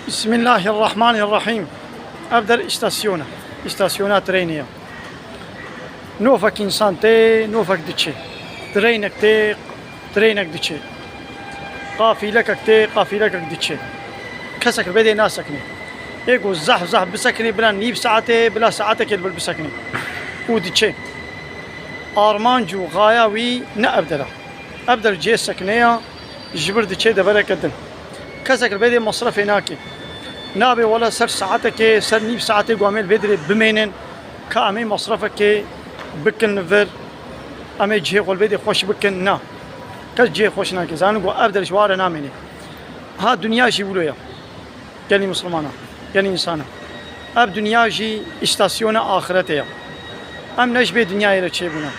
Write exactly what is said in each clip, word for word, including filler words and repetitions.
Bismillahirrahmanirrahim. Ev der îstasyona. Îstasyona treynê ya. Nofek însan tê, nofek diçê. Treynek tê, treynek diçê. Qafîlekek tê, qafîlekek diçê. Kesek li bê dê nasekine. Ê ku zehf zehf bisekine, bila nîv saetê, bila saetekê li vir bisekine. Û diçê. Armanc û xaya wî ne ev der e. Ev der cihê sekine ya, ji vir diçê devereke din. Kesek li bê dê mesrefê nake. Nabê wele ser saetekê, ser nîv saetê ku em ê li vê derê bimênin, ka em ê mesrefekê bikin li vir, em ê cihê xwe li vê dê xweş bikin, na. Kes cihê xweş nake. Zanin ku ev der ji ware namêne. Ha dinya jî wilo ya. Gelî misilmana, gelî însana. Ev dinya jî îstasyona axirete ya. Em ne ji vê dinyayê re çêbûne.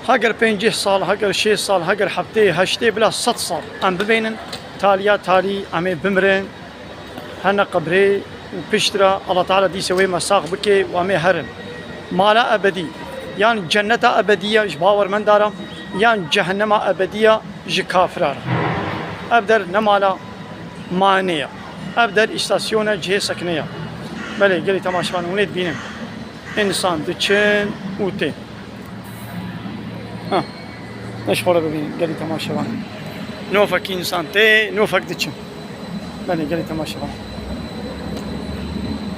Heger pêncî sal, heger şêst sal, heger heftê, heştê, bila sed sal em bimênin, taliya talî em ê bimirin, hene qebrê û piştre Allah Teala dîse wê me sax bike û em ê herin. Mala ebedî, yan cenneta ebedî ya ji bawermendar e, yan cehennema ebedî ya ji kafiran re. Ev der ne mala manê ya. Ev der îstasyona cihê sekine ya. Belê, gelî temaşevan hûn ê dibînin. Însan diçin û tê. Ha. Ne ji xwe re bibînin, gelî temaşevan. Nofek însan tê, nofek diçin. Belê, gelî temaşevan.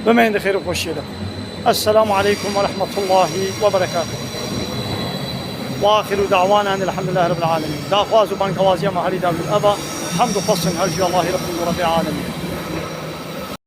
Bimeyên di xêr û xweşiyê de. Esselamu aleykum ve rahmetullahi ve berekatuhu. Ve axiru da'wana enil hamdulillahi rabbil alemin. Daxwaz û bankawaziya me herî dawî eva. Hamd û xwestin her jî Allahî Rabbî û Rabbî alemin.